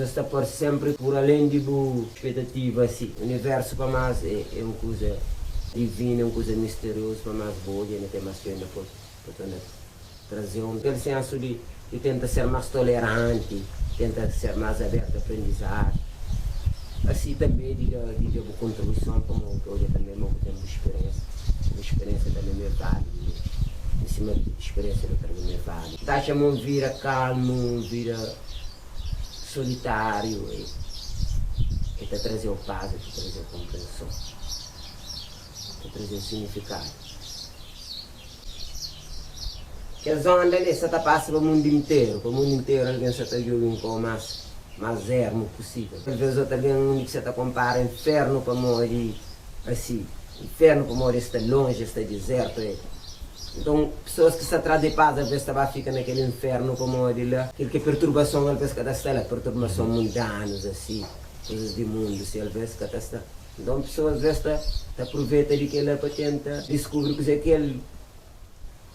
Kuzas ta parse sénpri pur alén di bu spetativa si. Universu pa más é é un kuza divinu, é un kuza misteriozu pa más bu odja inda ten más txeu inda pa pa torna traze-u kel sensu di di tenta ser más toleranti, tenta ser más abertu a aprendizadu. Asi tanbe di da di da bu kontribuison pamodi bu ta odja tanbe ma bu ten bu spiriénsia, bu spiriénsia tanbe ma é válidu i sima spiriénsia di otu algen ma é válidu. Ta atxa ma un vida kalmu, un vida solitáriu e ta traze-u pas, e ta traze-u konprenson, ta traze-u signifikadu. Kes onda li sa ta pasa pa mundu interu, pa mundu interu algen sa ta djobe un kau más más ermu pusível. Talvês otu algen undi ki sa ta konpara infernu pamodi asi, infernu pamodi es sta lonji, es sta dizertu e. Nton, pesoas ki sta tras di pas alvês ta ba fika na kel infernu pamodi la kel ki é perturbason alvês ka ta sta la, perturbason mundanus asi, kuzas di mundu si alvês ka ta sta. Nton, pesoas alvês ta ta pruveta di kel-la pa tenta diskubri kuzê ki el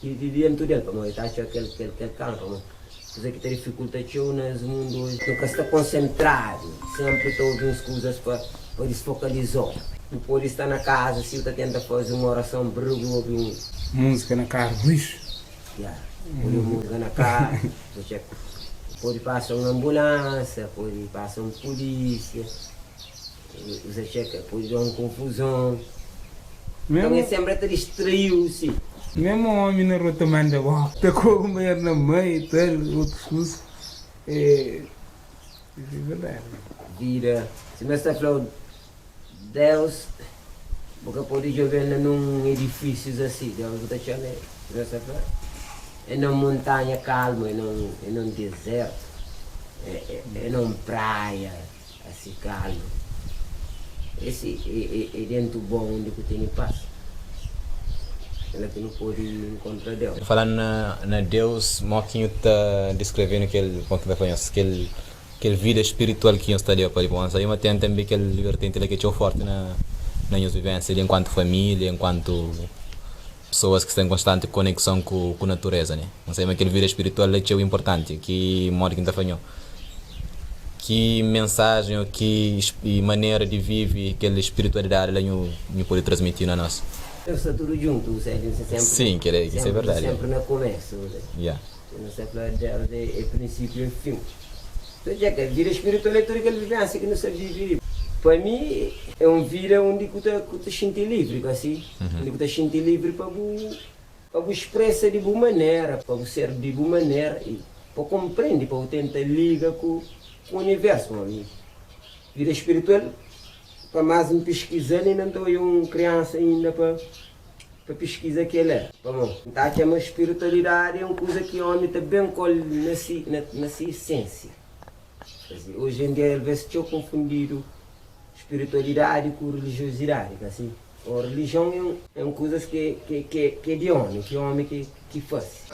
ki di déntu di el, pamodi el ta atxa kel kel kel kalma, pamodi kuzê ki ta difikulta txeu na es mundu oji, nu ka sta konsentradu, sénpri ta obi uns kuzas pa pa disfokaliza-u. Bu pode sta na kaza si bu ta tenta faze un orason brr bu obi un. Múzika na karu, ixi. Ya, obi un múzika na karu, bu txeka. Pode pasa un anbulansa, pode pasa un pulísia. Uza txeka pode da un konfuzon. Nton e senpri ta distraiu si. Mesmu omi na rua ta manda bo. Ta koba kumpanheru na mai e tal otus kusa e verdadi. Vida sima es ta flau Deus bu ka pode djobe-l na nun edifisius asi Deus bu ta txoma el sima es ta fla é na un montanha kalmu é na un dizertu é na un praia. Asi kalma. Esi e dentu bo undi ku tene pas. E la ki nu pode inkontra Deus. Falando na Deus, mo ki nhu ta diskrevenu kel, mo ki ta fla nhos, kel kel vida spiritual ki nhos ta leba pa riba? N sabe ma ten tanbe kel vertenti la ki é txeu forti na na nhos vivensia li enkuantu familia, enkuantu pesoas ki sta en konstanti konekson ku ku natureza ne. N sabe ma kel vida spiritual la é txeu inportanti. Ki modi ki N ta fla nho? Ki mensajen ô ki manera di vive kel spiritualidadi la nhu nhu pode transmiti na nos? Deus sta tudu djuntu, bu sabe, N sta Sim, kel é, isso é senpri verdadi. senpri na komesu, bu sabe. Yeah. N sta fla Deus é é prinsipiu e fin. Nton dja kel vida spiritual é tudu kel vivensia ki nu sta vive li. Pa mi é un vida undi ku ta ku ta xinti livri, kasi, undi ku ta xinti livri pa bu pa bu spresa di bu manera, pa bu ser di bu manera i pa konprende, pa bu tenta liga ku ku universu. Ma mi vida spiritual pa mas N piskiza-l inda N ta oja un kriansa inda pa Pa piskiza kela. Pamo, N ta atxa ma spiritualidadi é un kuza ki omi ta ben ku el na si na si esensia. Kasi, oji en dia alves txeu konfundidu spiritualidadi ku rilijiosidadi, ka si? O rilijion é un é un kuzas ki ki ki ki é di omi, ki omi ki ki fasi.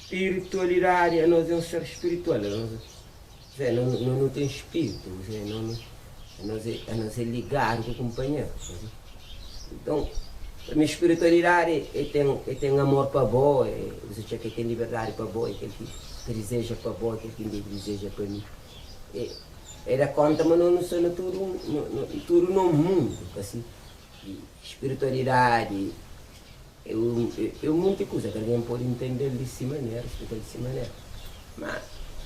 Spiritualidadi, anos é un ser spiritual, anos é no no no ten spiritu, no no anos é anos é ligadu ku kunpanheru, ka si? Nton, pa mi spiritualidadi é ten é ten amor pa bo, é bu sa txeu ke ten liberdadi pa bo, é kel ki ta dizeja pa bo, é kel ki N debe dizeja pa mi. É é da konta ma no nu sta na tudu no no tudu no mundu, ka si? I spiritualidadi é un é un monti kuza ki algen pode ntende-l di si manera, splika-l di si manera. Ma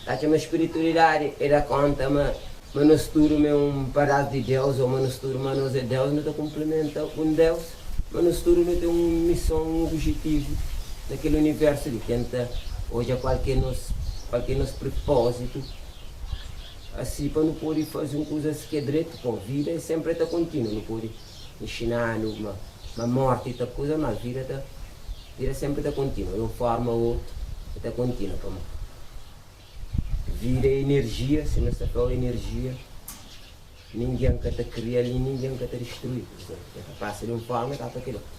ta atxa ma spiritualidadi é da konta ma ma nos tudu ma é un padás di Deus ô ma nos tudu ma nos é Deus, nu ta kunplimenta un Deus, ma nos tudu nu ten un mison, un obijetivu na kel universu li, tenta odja kual ki é nos kual ki é nos pripózitu, asi pa nu pode faze un kuza ki é dretu pa vida é senpri ta kontinua, nu pode inxina-nu ma ma mórti ta kuza, ma vida ta Vida senpri ta kontinua, di un forma ô otu, el ta kontinua pamodi vida é enerjia, sima es ta fla-u enerjia ningen ka ta kria-l i ningen ka ta distrui-l, el ta pasa di un forma el ta pa kel otu.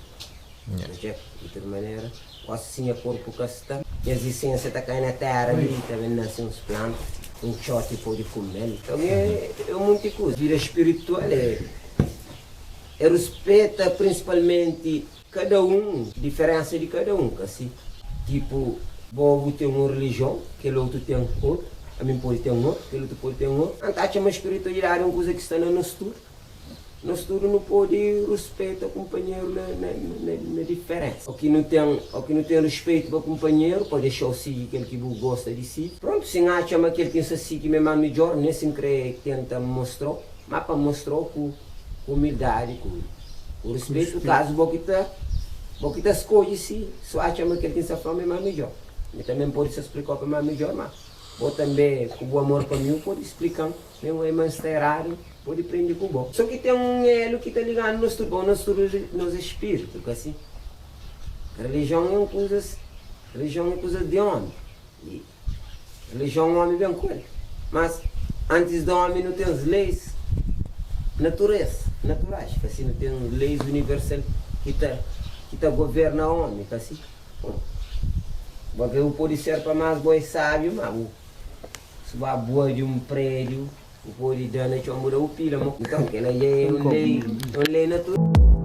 Di tudu manera, gosi si nha korpu ka sta, nha izistensia ta kai na tera li, ta ben nase uns planta, un txoti pode kume-l. Nton é un monti kuza. Vida spiritual é ruspeta prinsipalmenti Kada un, diferensa di kada un, ka si? Tipo, bo bu ten un relijion, kel otu ten otu. Ami N pode ten otu, kel otu pode ten otu. N ta atxa ma spiritualidadi é un kuza ki sta na nos tudu. Nos tudu nu pode ruspeta kunpanheru na na diferénsa. Óki nu ten óki nu ten ruspetu pa kunpanheru, pa dexa-u sigi kel ki bu gosta di sigi. Prontu, si N atxa ma kel ki N sta sigi ma é más midjór, nen si N krê tenta mostra-u, má pa N mostra-u ku ku umildadi, ku ku ruspetu, kazu bo ki ta bo ki ta skodje si su atxa ma kel ki N sta fla-u ma é más midjór. Mi tanbê N pode sta splika-u pa é más midjór, má bo tanbê ku bu amor pa mi, bu pode splika-m. Mesmu é ma N sta eradu, pode prende ku bo. So ki ten un elu ki ta liga-nu nos tudu, bo nos tudu nos é spiritu, ka si? Relijion é un kuzas, relijion é kuzas di omi, i relijion omi ben ku el. Mas antis di omi nu ten leis naturez, naturais, ka si? Nu ten leis universal ki ta ki ta governa omi, ka si? Bon, bo ke bu pode ser pa mas bo é sabiu, ma bu Si bu abua di un prédiu, bu pode da na txon, bu da bu pila mo. Nton, kel-la dja é un lei, un lei natural.